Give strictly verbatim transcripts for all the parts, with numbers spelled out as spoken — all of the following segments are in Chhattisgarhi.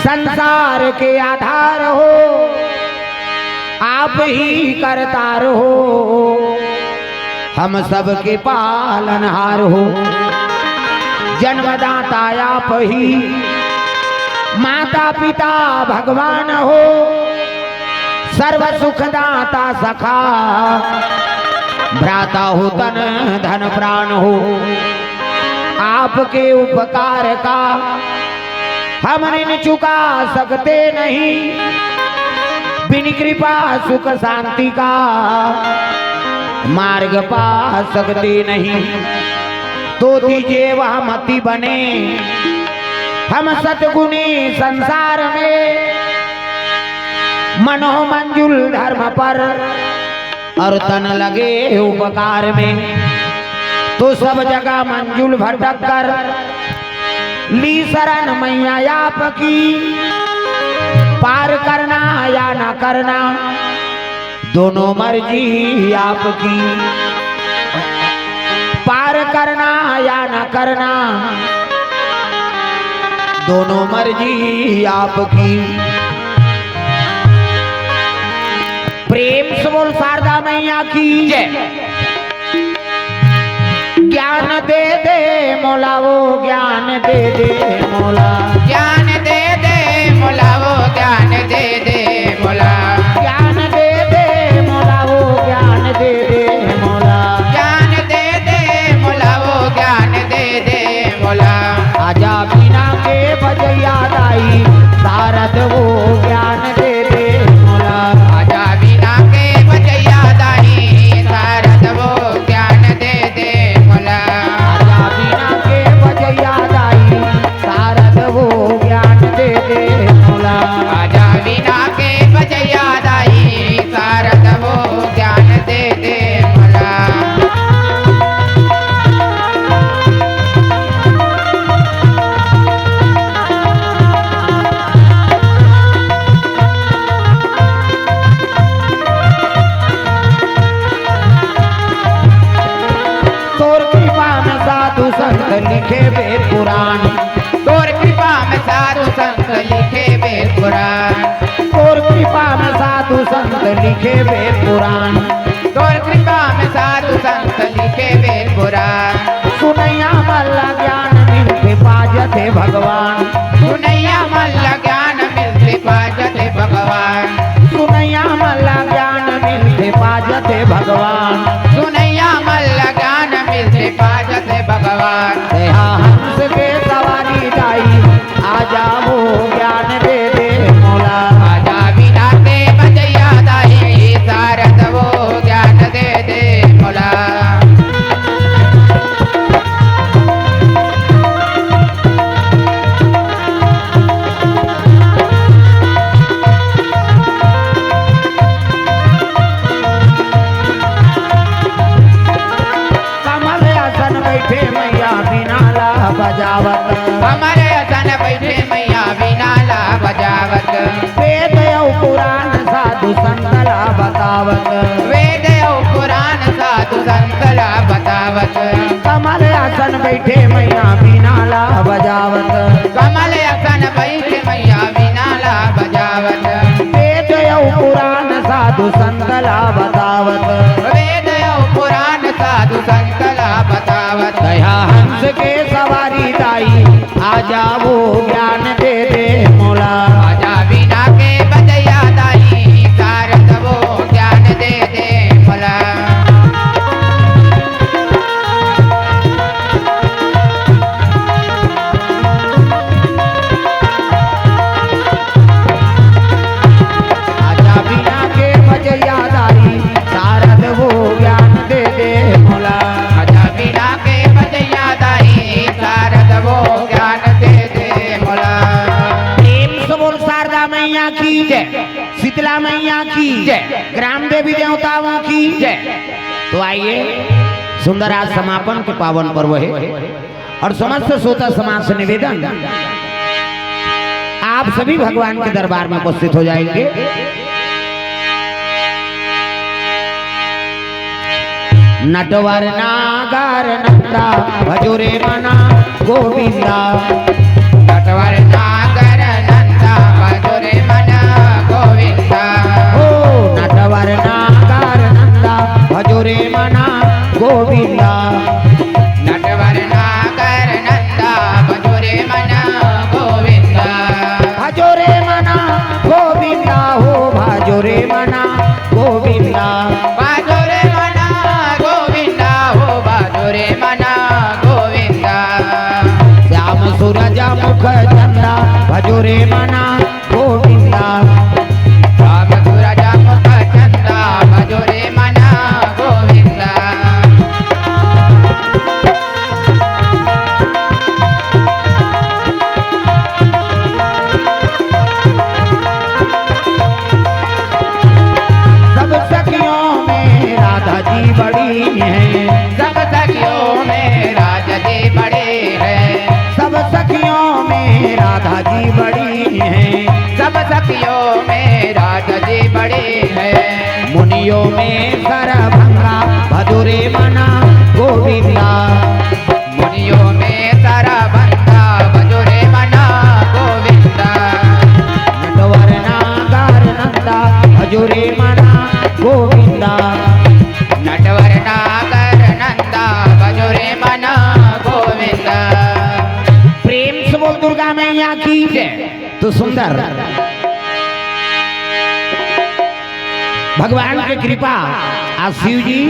संसार के आधार हो, आप ही करतार हो, हम सबके पालनहार हो। जन्मदाता आप ही, माता पिता भगवान हो, सर्व सुखदाता सखा, भ्राता हो तन धन प्राण हो। आपके उपकार का हम ऋण चुका सकते नहीं, बिन कृपा सुख शांति का मार्ग पा सकते नहीं। तो दीजिए वह मति बने हम सतगुणी संसार में, मनो मंजुल धर्म पर और तन लगे उपकार में। तो सब जगह मंजुल भटक कर ली शरण मैया आपकी, पार करना या ना करना, दोनों मर्जी आपकी। पार करना या ना करना, दोनों मर्जी आपकी। प्रेम से बोल शारदा मैया की जय। ज्ञान दे दे मोला, वो ज्ञान दे दे मोला। ज्ञान दे दे मोला, वो ज्ञान दे दे मोला। ज्ञान दे दे मोला, वो ज्ञान दे दे मोला। ज्ञान दे दे मोला, वो ज्ञान दे दे मोला। आजा बीना के बजैया दाई, शारद वो ज्ञान दे दे मोला। आजा बीना के बजैया दाई, शारद वो ज्ञान दे दे मोला। आजा बीना के बजैया दाई, शारद वो ज्ञान दे दे मोला। आजा बीना के बजैया दाई, शारद वो ज्ञान दे दे मोला। तोर कृपा में साधु संत लिखे वेद पुराण। तोर कृपा में साधु संत लिखे वेद पुराण। तोर कृपा में साधु संत लिखे वेद पुराण। तोर कृपा में साधु संत लिखे वेद पुराण। सुनैया मन ला ज्ञान मिलथे पाजथे भगवान। सुनैया मन ला ज्ञान मिलथे पाजथे भगवान। सुनैया मन ला ज्ञान मिलथे पाजथे भगवान। सुनैया मन ला ज्ञान मिलथे पाजथे भगवान। तेहा हंस के सवारी दाई, आजा वो ज्ञान दे दे मोला। आजा बीना के बजैया दाई, शारद वो ज्ञान दे दे मोला। कमल आसन बैठे मैया बीना ला बजावत। कमल आसन बैठे मैया बीना ला बजावत। वेद अउ पुराण साधु संत ला बतावत। वेद अउ पुराण साधु संत ला बतावत। कमल आसन बैठे मैया बीना ला बजावत। कमल आसन बैठे मैया बीना ला बजावत। वेद अउ पुराण साधु संत ला बतावत। वेद अउ पुराण साधु संत ला बतावत। तेहा हंस के सवारी दाई, आजा वो ज्ञान दे दे मोला। आजा बीना के बजैया दाई, शारद वो ज्ञान दे दे मोला। आजा बीना के बजैया दाई, शारद वो ज्ञान दे दे मोला। आजा बीना के बजैया दाई, शारद वो ज्ञान दे दे मोला। प्रेम से बोल शारदा मैया की जय, शीतला मैया की जय, ग्राम देवी देवताओं की जय। तो आइए, सुंदर आज समापन के पावन पर्व है। और समस्त श्रोता समाज से निवेदन, आप सभी भगवान के दरबार में उपस्थित हो जाएंगे। नटवर नागर नंदा भजो रे मना गोविंदा। नटवर नागर नंदा मुख चंदा भजो रे मना गोविंदा। श्याम सूरज मुख चंदा भजो रे मना गोविंदा। सब सखियों में राधा जी बड़ी हैं। सब सखियों में राधा जी बड़ी हैं। सब सखियों में राधा जी बड़ी हैं। सब सखियों में राधा जी बड़ी हैं। मुनियों में सरभंगा भजो रे मना गोविंदा। मुनियों में सरभंगा भजो रे मना गोविंदा। नटवर नागर नंदा भजो रे मना गोविंदा। नटवर नागर नंदा भजो रे मना गोविंदा। प्रेम से बोल दुर्गा मैया की जय। तो सुंदर भगवान के कृपा, आज शिव जी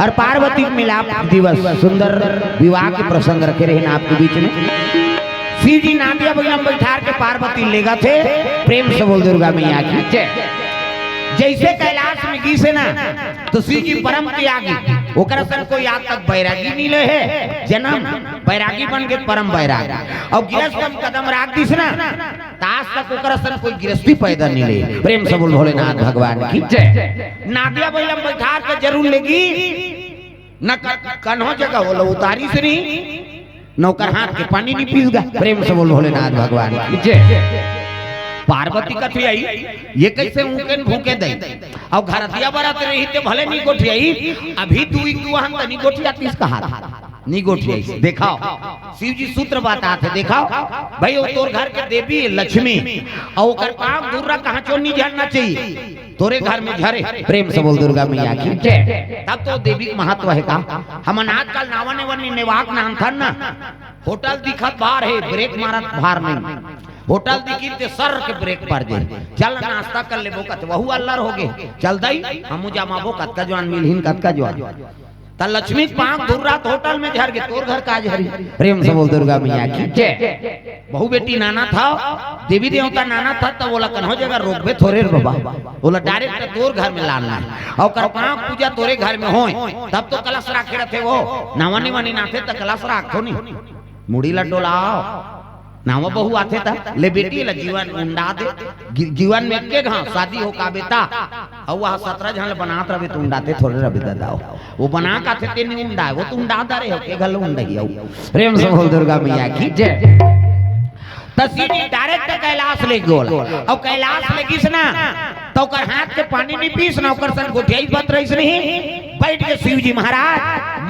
और पार्वती के मिलाप दिवस, सुंदर विवाह के प्रसंग रखे रहे ना आपके बीच में। शिव जी नादिया बइला म बइठार के पार्वती लेगथे। प्रेम से बोल दुर्गा मैया की जय। जैसे कैलाश में गिसे ना, तो शिव जी परम त्यागी, ओकरा सन कोई आज तक बैरागी नहीं ले है। जन्म बैरागी बन के परम बैरागी, और गिरस्थ म कदम राख दिस ना, त आज तक ओकरा सन कोई गिरस्ती पैदा नहीं ले। प्रेम से बोल भोलेनाथ भगवान की जय। नादिया बइला म बइठार के जरूर लेगी, न क-, कन्हो जगह होला उतारिस नहीं, न ओकर हाथ के पानी नहीं पीस गा। प्रेम से बोल भोलेनाथ भगवान की जय। पार्वती कथे आई, ये कैसे ऊँके न भूँके दे, और घरतिया बरत रही ते भले नहीं गोठियाई, अभी तू एक दुआहन त नहीं गोठियातिस कहा, नहीं गोठियाई। देखाओ, शिव जी सूत्र बताथे, देखाओ भाई, वो तोर घर के देवी लक्ष्मी, और ओकर पाँव धुर्रा कहाँ चो नहीं झरना चाहिए, तोरे घर में झरे। प्रेम से बोल दुर्गा मैया की जय। तब तो देवी के महत्व है का। हमन आजकल नावा नेवा नी नेवाक नानथन ना, होटल दिखत बाहर है, ब्रेक मारत बाहर नहीं। होटल दिखी ते सर के ब्रेक पर जे, चल नाश्ता कर लेबो कत, वहू अल्लर हो गे, चल दई, हमू जमाबो, कतका जवान मिलहिन, कतका जवान। त लक्ष्मी के पाँव धुर्रा त होटल में झर गे, तोर घर का झरी। प्रेम से बोल दुर्गा मैया की जय। बहू बेटी नानथे, देवी देवता नानथे, त ओला कन्हो जगह रोकबे थोरे रे बाबा, ओला डायरेक्ट तोर घर में लानना है। और ओकर पाँव पूजा तोरे घर में होय, तब तो कलश राखे रथे वो। नावा नेवा नी नानथे त कलश राखथो नहीं, मुड़ी ला डोलाओ। नावा बहू आथे त ले बेटी ला जीवन उंडा दे। गि-, जीवन में एके घांव शादी हो का बेटा, अउ वह सतरा झन ल बनात रबे त उंडाते थोरे रबे दादा हो। वो बना का थे ते नहीं उंडाए, वो तो उंडा दे रहे हो, के घल उंडही हो। प्रेम से बोल दुर्गा मैया की जय। त शिव जी डायरेक्ट कैलाश ले गोल, और कैलाश ले गिस ना, त ओकर हाथ के पानी नहीं पीस ना, ओकर संग गोठियाई बत रहीस नहीं। बैठ के शिव जी महाराज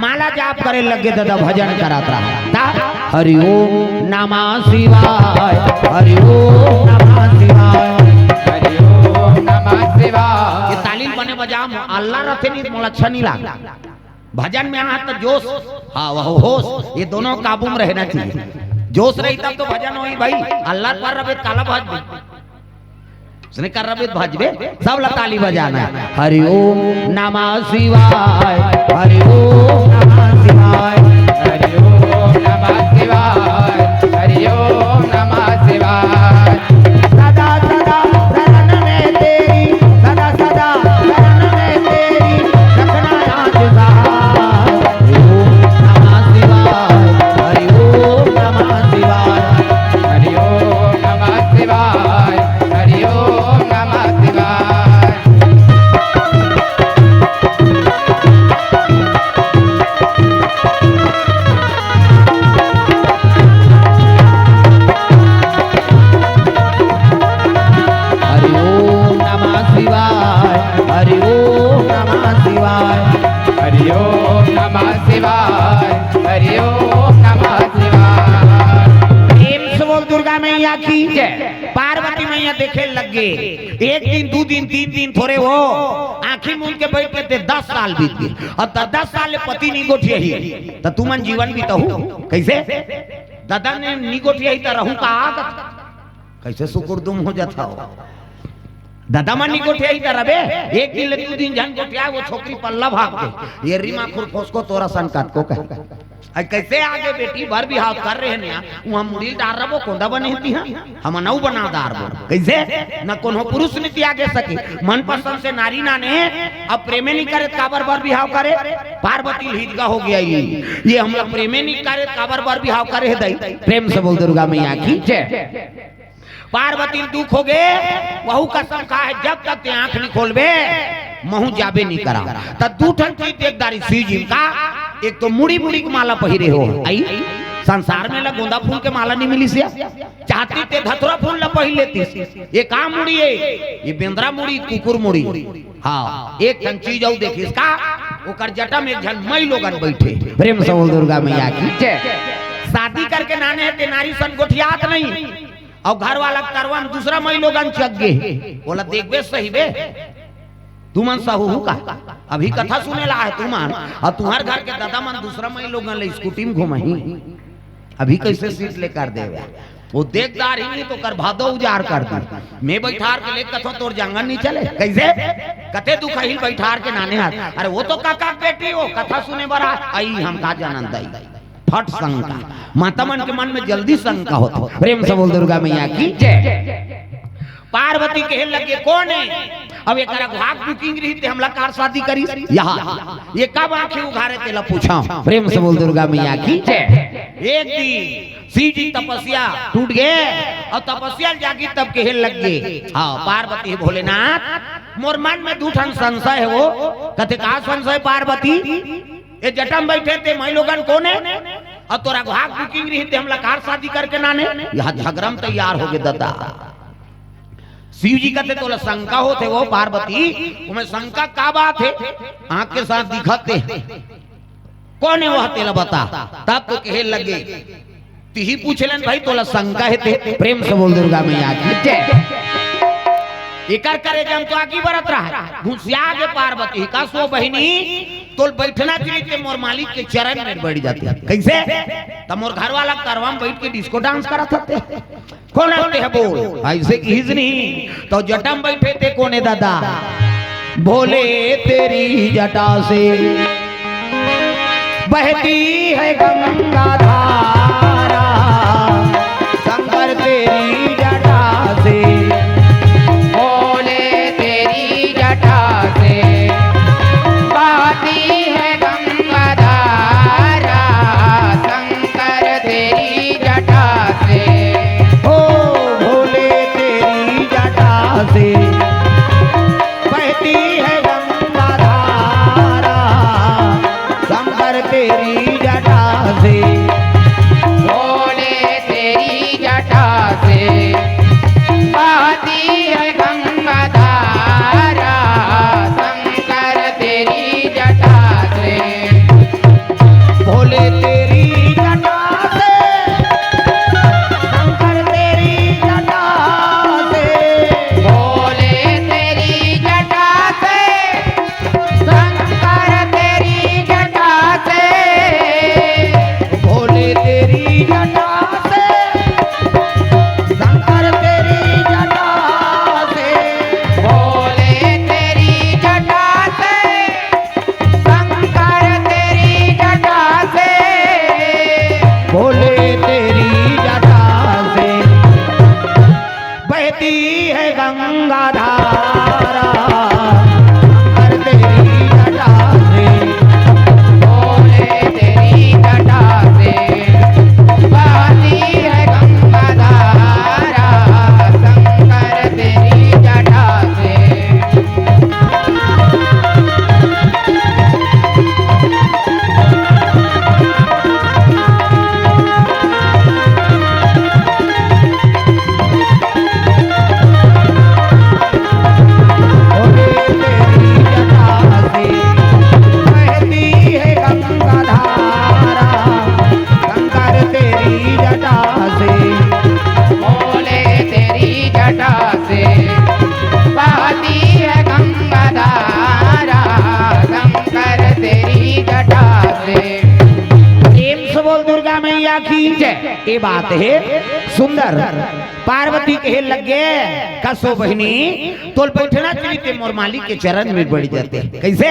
माला जाप करे लगे, दादा भजन करत रहा। ता हरि ओम नमः शिवाय, हरि ओम नमः शिवाय, हरि ओम नमः शिवाय। ये ताली बने बजा, अल्लाह रथे नहीं, मोला अच्छा नहीं लाग। भजन में आ त जोश, हाँ, वह होश, ये दोनों काबू में रहना चाहिए। जोश रही तब तो भजन होही भाई, अल्लाह पर रबे काला भज भी। उसने कर रबे भजबे, सब ला ताली बजाना है। हरि ओम नमः शिवाय, हरि ओम नमः शिवाय, हरि ओम नमः शिवाय, हरि ओम नमः शिवाय। सदा सदा शरण में तेरी, सदा सदा शरण में तेरी, रखना आज सहाय। हरि ओम नमः शिवाय, हरि ओम नमः शिवाय, हरि ओम नमः शिवाय, हरि ओम नमः शिवाय। हरि ओम नमः शिवाय, हरि ओम नमः शिवाय, हरि ओम नमः शिवाय, हरि ओम नमः शिवाय। प्रेम से बोल दुर्गा मैया की जय। पार्वती मैया देखे लग गे, एक दिन, दू दिन, तीन दिन थोरे हो, आँखी मूंद के बैठ के ते दस साल बीत गे। अब त दस साल ले पति नहीं गोठियाही, त तुमन जीवन बिताहू कैसे? दादा ने नहीं गोठियाही त रहू का आदत? कैसे सुकुर दुम हो जाता हो? दादा मन नहीं गोठियाही त रबे, एक दिन ले दू दिन झन गोठिया, वो छोकरी पल्ला भाग गई। ये रीमा खुरफोस को तोरा सन काट को कहे। अरे कइसे आगे बेटी, बर बिहाव कर रहे हन, उहाँ मुड़ी ल डार रबो, कोंदा बने हती, हाँ, हमन अउ बना डारबो। कइसे? न कोनो पुरुष नीति आगे सके, मनपसंद से नारी नाने, अब प्रेमे नइ करे त काबर बर बिहाव करे? पार्वती ल हिजगा हो गे, ये हमला प्रेमे नइ करे त काबर बर बिहाव करे हे दाई? प्रेम से बोल दुर्गा मैया की जय। पार्वती ल दुख हो गे, वहू कसम खाए, जब तक ते आँख नइ खोलबे, महूँ जाबे नइ करँव। त दू ठन चीज देख डारिस शिव जी का, एक तो मुड़ी, मुड़ी के माला पहिरे हो, अई, संसार में ला गोंदा फूल के माला नइ मिलिस या, चाहतिस ते धतुरा फूल ला पहिर लेतिस। ये का मुड़ी हे? ये बेंदरा मुड़ी, कुकुर मुड़ी। हाँ, एक ठन चीज अउ देखिस का, ओकर जटा में एक झन मईलोगन बइठे। प्रेम से बोल दुर्गा मैया की जय। शादी करके नाने हे ते नारी सन गोठियात नहीं, अउ घर वाला के तरवा म दूसरा मईलोगन चघ गे, ओला देखबे सहिबे? तुमन सहू का? अभी कथा सुने ला हे तुमन, अउ तुम्हर घर के ददा मन दूसरा मईलोगन ले स्कूटी म घुमही, अभी कइसे सीट ले कर देबे? ओ देख डारही नहीं त ओकर भादो उजार कर दी। मैं बइठार के ले कथों तोर जांगर नइ चले, कइसे? कते दुखही ल बइठार के नाने हस। अरे ओ तो काका के बेटी हो, कथा सुने बर आय, अई हम का जानन दाई। फट शंका। माता मन के मन में जल्दी शंका होथे। प्रेम से बोल दुर्गा मैया की जय। पार्वती कहे लगे, कोन हे? अब एकरा घाक बुकिंग रही ते हमला कार शादी करिस? यहाँ। ये कब आँखी उघारे तेला पूछँव। प्रेम से बोल दुर्गा मैया की जय। एक दिन शिव जी तपस्या टूट गे अउ तपस्या ल जागी तब कहे लगे, हाँ, पार्वती भोलेनाथ, मोर मन में दू ठन संशय हे वो। कथे का संशय पार्वती? ए जटा म बइठे ते मईलोगन कोन हे? अउ तोरा घाक बुकिंग रही ते हमला कार शादी करके नाने? यहाँ झगरा म तैयार हो गे ददा। शिव जी कथे तोला शंका होथे वो पार्वती, ओमे शंका का बात हे? आँख के साथ दिखत हे। कोन हे वह तेला बता। तब तो कहे लगे, तिही पूछ लेन भाई, तोला शंका हे ते। प्रेम से बोल दुर्गा मैया की जय। एकर करेजा म तो आगी बरत रहा, घुसिया गे पार्वती का, सो बहिनी, तोल बइठना चाहिए ते मोर मालिक के चरण में बइठ जाते। कइसे? त मोर घर वाला करवा म बइठ के डिस्को डांस करत हते। कोन आते हे बोल? अइसे किहिस नहीं। त जटा म बइठे ते कोन हे ददा? भोले तेरी जटा से बहती है गंगा धारा, शंकर तेरी जटा से। भोले तेरी जटा से बहती है गंगा धारा, शंकर तेरी जटा से। ओ भोले तेरी जटा से बहती है गंगा धारा, शंकर तेरी जटा से। भोले तेरी जटा से बहती है गंगा धारा, शंकर तेरी जटा से। भोले तेरी जटा से, शंकर तेरी जटा से। भोले तेरी जटा से, शंकर तेरी जटा से। भोले तेरी जटा से, शंकर तेरी जटा से। भोले तेरी जटा से, शंकर तेरी जटा से। भोले तेरी जटा से बहती है गंगा धारा, शंकर तेरी जटा से। भोले तेरी जटा से बहती है गंगा धारा, शंकर तेरी जटा से। ये बात हे सुंदर। पार्वती कहे लगे, "कसो बहिनी, तोल बैठना चाहिए, ते मोर मालिक के चरण में बैठ जाते।" कइसे?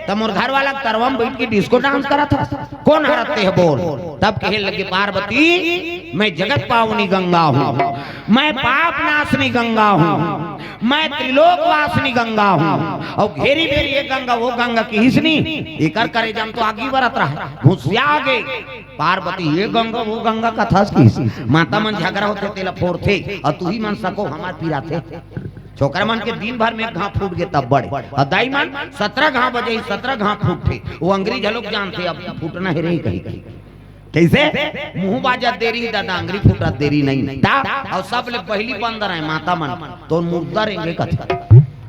"त मोर घर वाला के तरवा म बैठ के डिस्को डांस करत हस, कोन हरत ते ह बोल?" तब कहे लगे पार्वती, "मैं जगत पावनी गंगा हूँ, मैं पाप नाशनी गंगा हूँ, मैं त्रिलोक वासनी गंगा हूँ।" अउ घेरी बेरी ये गंगा वो गंगा किहिस नी, एकर करेजा म तो आगी बरत रहा, घुसिया गे। पार्वती, "ये गंगा वो गंगा कथस किहिस, माता मन झगरा होथे तेला फोरथे, अउ तुही मन सको हमार पिराथे।" छोकरा मन के दिन भर में घाव फूट गे तब बड़े, अउ दाई मन सतरा घाव बजे, सतरा घाव फूटथे। वो अंगरी घलोक जानथे, अब फूटना हे रे कही कही। कइसे? मुंह बाजत देरी दादा, अंगरी फूटत देरी नहीं। ता, अउ सब ले पहिली बंदर हे माता मन, तो मुर्दा रेंगे कथे।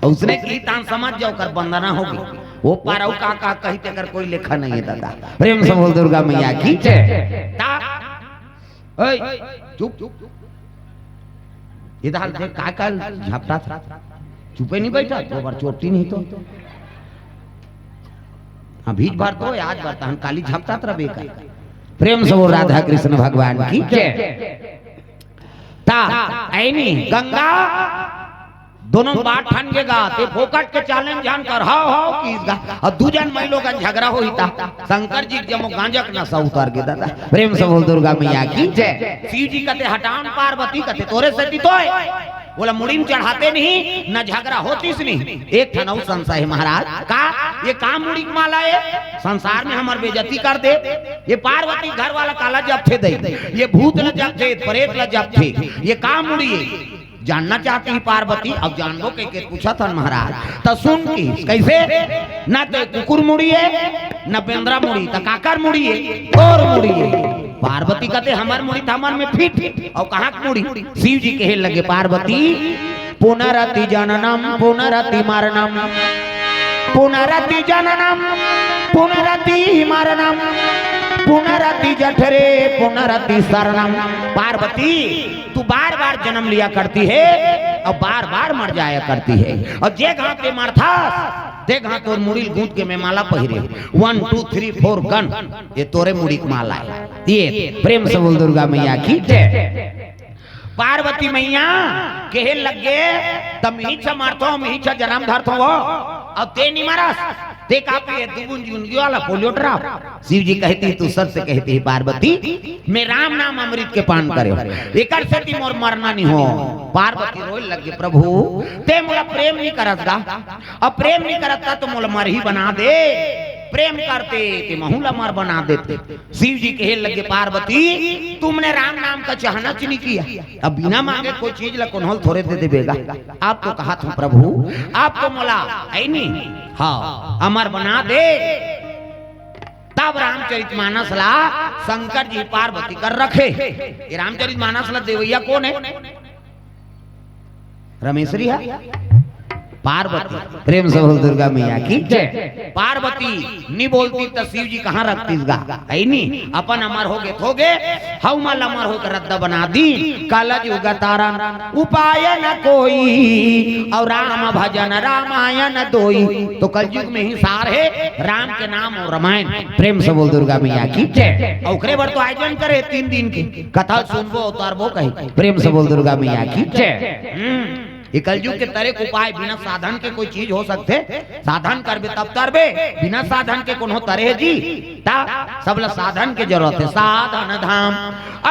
अउ उसने की तान समझ जाओ, कर बंदना होगी। वो पारऊ का का कही, तेकर कोई लेखा नहीं हे दादा। प्रेम से बोल दुर्गा मैया की जय। ता, ओए, चुप। ये दाल देख, का का झपटा था। चुपे नहीं बैठा, दो बार चोटी नहीं तो। हाँ, भीज भर तो, आज भर तहन काली झपटा तरह बेकार। प्रेम से बोल राधा कृष्ण भगवान की जय। ता, ऐनी, गंगा, दोनों बात ठन के गा, ते फोकट के चैलेंज जान कर, हाव, हाव, किहिस गा। अउ दू जन मई लोगन झगरा होही ता, शंकर जी के जमो गांजा के नशा उतर गे दादा। प्रेम से बोल दुर्गा मैया की जय। शिव जी कथे, "हटाओ न पार्वती," कथे, "तोरे सेती तो हे।" बोला, "मुड़ी म चढ़ाते नहीं, न झगरा होतिस नहीं।" एक ठन अउ संशय हे महाराज, का ये का मुड़ी के माला हे? संसार में हमर बेइज्जती कर दे। ये पार्वती घर वाला काला जपथे दई, ये भूत ल जपथे, प्रेत ल जपथे, ये का मुड़ी हे? जानना चाहती ही पार्वती, अब जानबो कहिके पूछत हन महाराज। त सुन किहिस, कइसे? "न तो कुकुर मुड़ी हे, न बेंदरा मुड़ी, त काकर मुड़ी हे?" "तोर मुड़ी हे।" पार्वती कथे, "हमर मुड़ी त हमर में फिट, अउ कहाँ के मुड़ी?" शिव जी कहे लगे, "पार्वती, पुनरपि जननम पुनरपि मरणम, पुनरपि जननम पुनरपि मरणम, पुनरपि जठरे पुनरपि शरणम।" पार्वती, तू बार बार जन्म लिया करती है अउ बार बार मर जाया करती है। अउ जे घांव ते मरथस, ते घांव तोर मुड़ी ल गूंथ के मैं माला पहिरे। One, two, three, four gun, ये तोरे मुड़ी के माला हे। ये प्रेम से बोल दुर्गा मैया की जय। पार्वती मैया कहे लगे, "त मिहिच मरथो, मिहिच जन्म धरथो, अउ ते नी मरस।" ते का पिए, दू बूंद जिंदगी वाला पोलियो ड्रॉप। शिव जी कहती, "तू सत्य कहती है पार्वती, मैं राम नाम अमृत के पान करे, एकर सेती मोर मरना नहीं हो।" पार्वती रोए लगे, "प्रभु, ते मोला प्रेम नहीं करत गा, अब प्रेम नहीं करत गा तो मोला मरही बना दे, प्रेम करते ते महू ला मर बना देते।" शिव जी कहे लगे, "पार्वती, तुमने राम नाम का चाहना च नहीं किया, अब बिना मांगे कोई चीज ला कोनो ल थोरे दे देबे गा। आप तो कहा था प्रभु, आप तो मोला, है नी, हाँ, अमर बना दे।" तब रामचरित मानस ला शंकर जी पार्वती कर रखे। ये रामचरित मानस ला देवैया कोन हे? रमेश्वरी हे? पार्वती। प्रेम से बोल दुर्गा मैया की जय। पार्वती नी बोलती त शिव जी कहाँ रखतीस गा? है नी, अपन अमर होगे, होगे, हऊ मन ला अमर होके रद्दा बना दी। कलजुग तरन उपाय न कोई, अउ राम भजन रामायण दोई। तो कलयुग में ही सार हे राम के नाम अउ रामायण। प्रेम से बोल दुर्गा मैया की जय। अउ ओकरे बर तो आयोजन करे तीन दिन के, कथा सुनबो अवतरबो कही। प्रेम से बोल दुर्गा मैया की जय। हम्म, ये कलयुग के तरे के उपाय, बिना साधन के कोई चीज हो सकथे? साधन करबे तब तरबे, बिना साधन के कोनो तरे जी? ता सब ला साधन के जरूरत हे। साधन धाम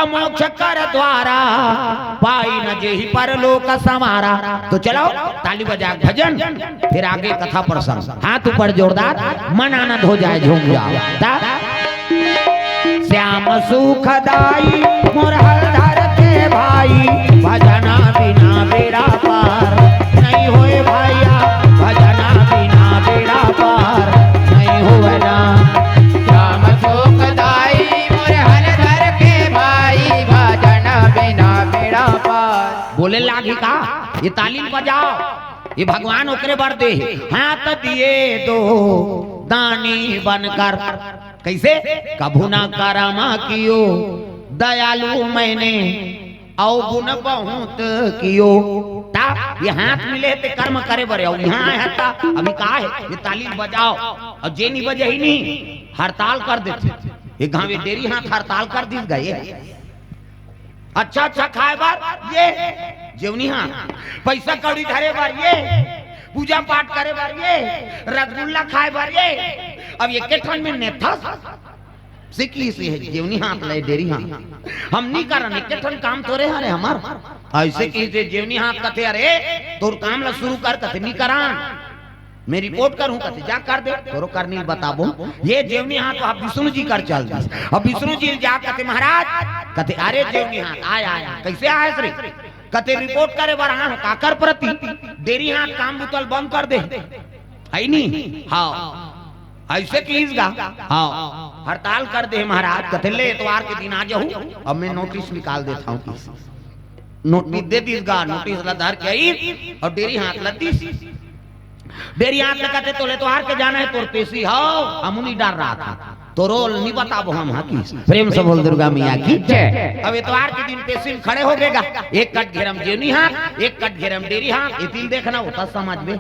अमोक्ष कर द्वारा, पाई न जेहि परलोक संवारा। तो चलो ताली बजा के भजन, फिर आगे कथा प्रसंग। हाथ ऊपर जोरदार, मन आनंद हो जाए, झूम जाओ। ता श्याम सुखदाई मोर हलधर के भाई, भजना बिना बेड़ा पार। नहीं होए भैया, भजना बिना बेड़ा पार नहीं होए ना। श्याम सुखदाई मोर हलधर के भाई, भजना बिना बेड़ा पार। बोले लागी का, ये ताली बजाओ, ये भगवान ओकरे बर दे हे। हाथ दिए दो दानी बनकर, कइसे? कभू ना करम कियो दयालु मैंने, अउ गुण बहुत कियो। ता ये हाथ मिले हे ते कर्म करे बर, अउ इहाँ आए हे ता अभी का हे? ये ताली बजाओ, अउ जे नी बजे ही नी, हड़ताल कर देथे। ये गाँव ये डेरी हाथ हड़ताल कर दिस गा। अच्छा अच्छा खाए बर ये जेवनी हाथ, पैसा कौड़ी धरे बर ये, पूजा पाठ करे बर ये, रसगुल्ला खाए बर ये। अब एके ठन में नेथस से किहिस हे जेवनी हाथ ले डेरी हाथ। हम नी करन, एके ठन काम तोरे हरे हमर। अइसे किहिस हे जेवनी हाथ, कथे, "अरे तोर काम ला शुरू कर।" कथे, "नी करन, मैं रिपोर्ट करहूं।" कथे, "जा कर दे, तोरो करनी ल बताबो।" ये जेवनी हाथ वहां विष्णु जी कर चल दिस। अब विष्णु जी ल जा कथे, "महाराज," कथे, "अरे जेवनी हाथ, आय, आय, आय, कइसे आयस रे?" कथे, "रिपोर्ट करे बर आए हंव।" "काकर प्रति?" "डेरी हाथ काम बुता ल बंद कर दे हे नी।" "हाव।" अइसे किहिस गा। "हाव, हड़ताल कर दे हे महाराज।" कथे, "ले एतवार के दिन आ जाहू, अब मैं नोटिस निकाल देथंव," किहिस। नोटिस दे दिस गा, नोटिस ला धर के आइस अउ डेरी हाथ ला दिस। डेरी हाथ ला कथे, "तोला एतवार के जाना हे, तोर पेशी हव, हमू नी डर रहा था, तोरो ल नी बताबो हम," हा किहिस। प्रेम से बोल दुर्गा मैया की जय। अब एतवार के दिन पेशी म खड़े होगे गा, एक कट घेरा म जेवनी हाथ, एक कट घेरा म डेरी हाथ, एती ल देखना होता समाज में।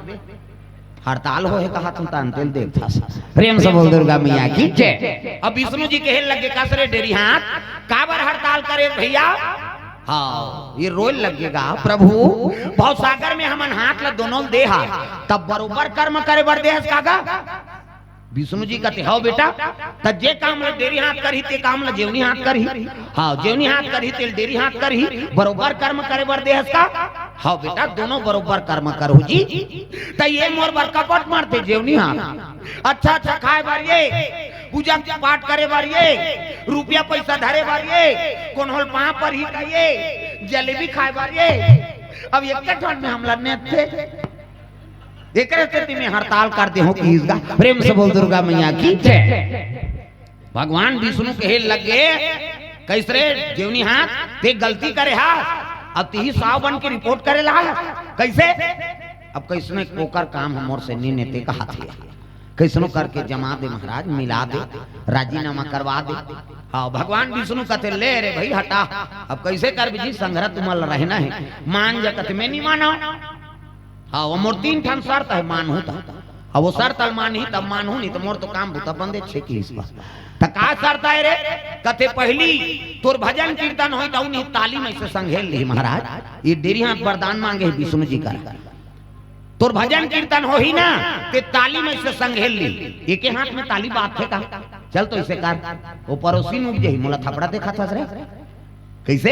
हड़ताल होहे कहाथंव त अंते ल देखथस। प्रेम से बोल दुर्गा मैया की जय। अब विष्णु जी कहे लगे, "कस रे डेरी हाथ, काबर हड़ताल करे भैया?" हाव, ये रोए लगे गा, "प्रभु, भवसागर में हमन हाथ ला दोनों ल दे हन, तब बरोबर कर्म करे बर दे हस का गा?" विष्णु जी कथे, "हव बेटा, त जे काम ला डेरी हाथ करही, ते काम ला जेवनी हाथ करही। हाव, जेवनी हाथ करही, तेला डेरी हाथ करही, बरोबर कर्म करे बर दे हस का?" "हव बेटा, दोनों बरोबर कर्म करहूं जी।" "त ये मोर बर कपट मारथे जेवनी हाथ, अच्छा अच्छा खाए बर ये, पूजा पाठ करे बर ये, रुपया पैसा धरे बर ये, कोनो ल पांव परही त ये, जलेबी खाए बर ये, अब एके ठन में हमला नेथथे।" एकरे सेती मैं हड़ताल कर दे हंव किहिस गा। प्रेम से बोल दुर्गा मैया की जय। भगवान विष्णु कहे लगे, "कइस रे जेवनी हाथ, ते गलती करे हस, अब तिही साव बन के रिपोर्ट करे ला हस। कइसे?" "अब कइसने ओकर काम ह मोर से नी नेते," कहाथे। "कइसनो करके जमा दे महाराज, मिला दे, राजीनामा करवा दे।" हाव, भगवान विष्णु कथे, "ले रे भई हटा, अब कइसे करबे जी, संघरा तुमन ला रहना हे, मान जा।" कथे, "मैं नी मानंव।" हाव, मोर तीन ठन शर्त हे, मानहूं त। हाव, ओ शर्त ल मानही तब मानहूं, नी त मोर तो काम बुता बंदे छे किहिस बा। त का शर्त हे रे? कथे, "पहिली तोर भजन कीर्तन होही त उही ताली म अइसे संघेल लिही महाराज।" ये डेरी हाथ वरदान मांगे हे विष्णु जी करा। "तोर भजन कीर्तन होही ना, ते ताली म अइसे संघेल लिही।" एके हाथ में ताली बाजथे का? चल तो अइसे कर, ओ परोसी नूक जही, मोला थपड़ा देखाथस रे। कइसे?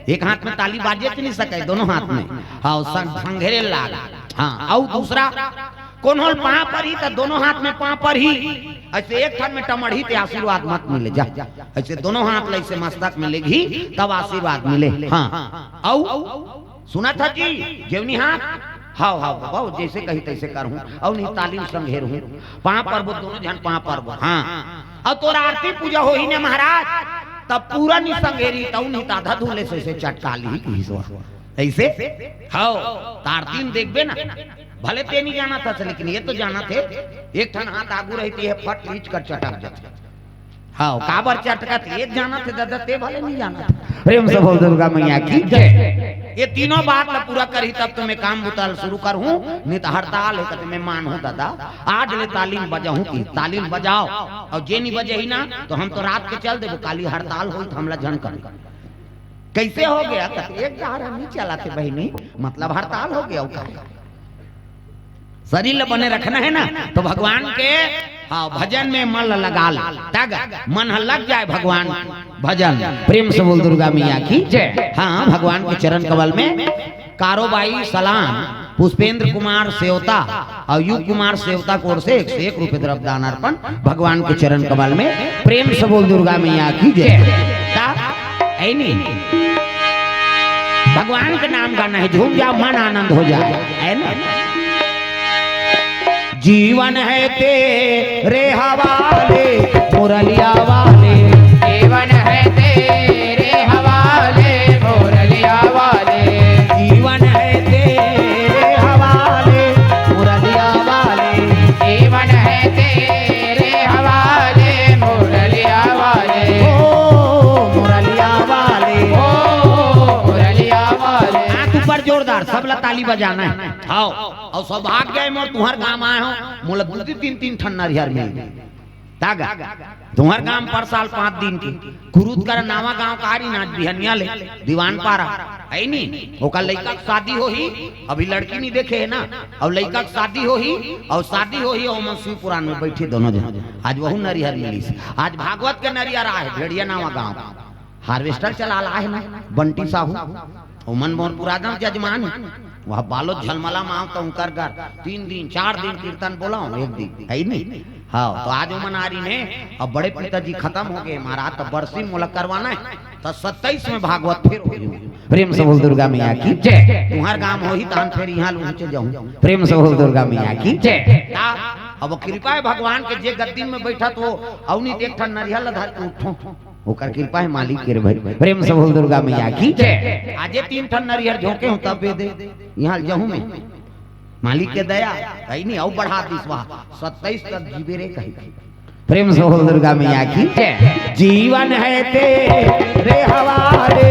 एक हाथ में ताली बाजे कि नी सकय, दोनों हाथ में। हाव, संग-, संघेरे लाग। हाव, अउ दूसरा, कोनो ल पांव परही त दोनों हाथ में पांव परही। अइसे एक ठन में टमड़ही ते आशीर्वाद मत मिले, जा। अइसे दोनों हाथ ल अइसे मस्तक में लेगही, तब आशीर्वाद मिले। हां, अउ सुनत हस जी, जेवनी हाथ? हाव, हाव, बाबा, जइसे कही तइसे करहूं। अउ नहीं, ताली म संघेरहूं। पांव परबो, दोनों झन पांव परबो। हां। अउ तोर आरती पूजा होही ने महाराज, तब पूरा नी संघेरही, तउ नहीं त आधा धुले से, से चटका लिही किहिस। अइसे? हाव, त आरती म देखबे ना। भले ते नी जानत हस, लेकिन ये तो जानत हे। एक ठन हाथ आगू रही त ये फट लीच कर चटक जाथे। हाव, काबर चटकत हे, ये जानत हे दादा, ते भले नी जानत। प्रेम से बोल दुर्गा मैया की जय। ये तीनों बात ला पूरा करही तब तो मैं काम बुता ल शुरू करहूं, नी त हड़ताल हे कथे मैं मानहूं दादा। आज ले ताली ल बजाहूं कि ताली ल बजाव, अउ जे नी बजही ना त हम तो रात के चल देबो, काली हड़ताल होही त हमला झन कबे। कइसे होगे? कथे एक डहर नी चलत हे बहिनी, मतलब हड़ताल होगे। अउ का? शरीर ल बने रखना हे ना, त भगवान के, हाव, भजन में मन ल लगा ले, तब मन ह लग जाय भगवान भजन। प्रेम से बोल दुर्गा मैया की जय। हां, भगवान के चरण कमल में कारोबाई सलाम पुष्पेंद्र कुमार सेवता अउ युग कुमार सेवता के ओर से एक सौ एक रुपये द्रव्य दान अर्पण भगवान के चरण कमल में। प्रेम से बोल दुर्गा मैया की जय। त हे नी? भगवान के नाम गाना हे, झूम जाव, मन आनंद हो जाय, हे ना? जीवन है तेरे हवाले, मुरलिया वाले। जीवन है तेरे हवाले, मुरलिया वाले। जीवन है तेरे हवाले, मुरलिया वाले। जीवन है तेरे हवाले, मुरलिया वाले। ओ मुरलिया वाले। ओ मुरलिया वाले। हाथ ऊपर जोरदार, सबला ताली बजाना हे। हाव, अउ सौभाग्य हे मोर तुंहर गांव आय हंव, मोला दू दू तीन तीन ठन नरियर मिल गे। त गा, तुम्हर गांव परसाल पांच दिन के कुरुद कर नावा गांव का आरी नाच बिहनिया ले दीवान पारा है नी। ओकर लइका के शादी होही, अभी लड़की नहीं देखे है ना। अब लइका के शादी होही, और शादी होही, और ओमन शिव पुराण में बैठे दोनों जन। आज वहू नरिहर मिलिस। आज भागवत के नरिहर आहे भेड़िया नावा गांव। हार्वेस्टर चला ला है ना बंटी साहू, ओमन मोर पुराना जजमान। वह बालो झलमला माव तो उनकर घर तीन दिन चार दिन कीर्तन बोलाओ एक दिन है नी। हाँ, तो आज ओमन आरी ने अब बड़े पिताजी खत्म हो गए महाराज, तो बरसी मोला करवाना है। तो सत्ताईस में भागवत फिर हो। प्रेम से बोल दुर्गा मैया की जय। तुम्हर गांव होही तान फिर यहाँ लूँ चल जाऊँ। प्रेम से बोल दुर्गा मैया की जय। अब कृपा है भगवान के, जे गद्दी में बैठा तो अवनी एक ठन नरिहर ला धर के उठो। ओकर कृपा है मालिक के रे भाई। प्रेम से बोल दुर्गा मैया की जय। आजे तीन ठन नरिहर झोंके हूँ तब दे दे। यहाँ जाहूँ मैं। मालिक के दया कहीं नहीं, अउ बढ़ा दिस वहाँ सत्ताईस तक जीवे रे कहीं। प्रेम से बोल दुर्गा मैया की जय। जीवन है तेरे हवाले,